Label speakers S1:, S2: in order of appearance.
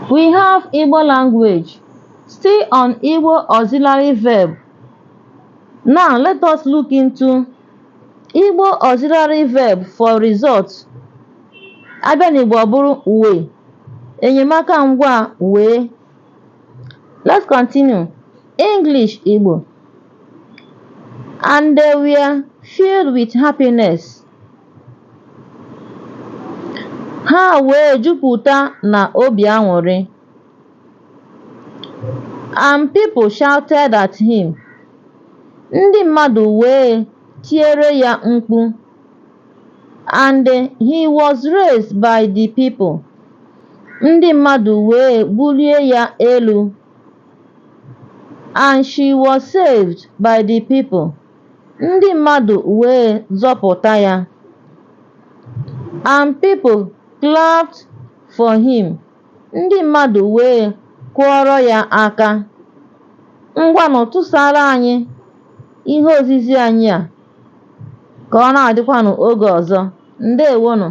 S1: We have Igbo language. Still on Igbo auxiliary verb. Now let us look into Igbo auxiliary verb for result. A bịa n'Igbo ọ bụrụ wee. Enyemaka ngwa wee. Let's continue. English Igbo. And they were filled with happiness. Ha wee jupụta na obi aṅụrị. And people shouted at him. Ndị mmadụ wee tiere ya mkpu. And he was raised by the people. Ndị mmadụ wee bulie ya elu. And she was saved by the people. Ndị mmadụ wee zọpụta ya. And people clapped for him. Ndị mmadụ wee kụọrọ ya aka. Ngwanụ tụsara anyị ihe ozizi anyị a ka ọ na-adịkwanụ oge ọzọ. Ndewonụ.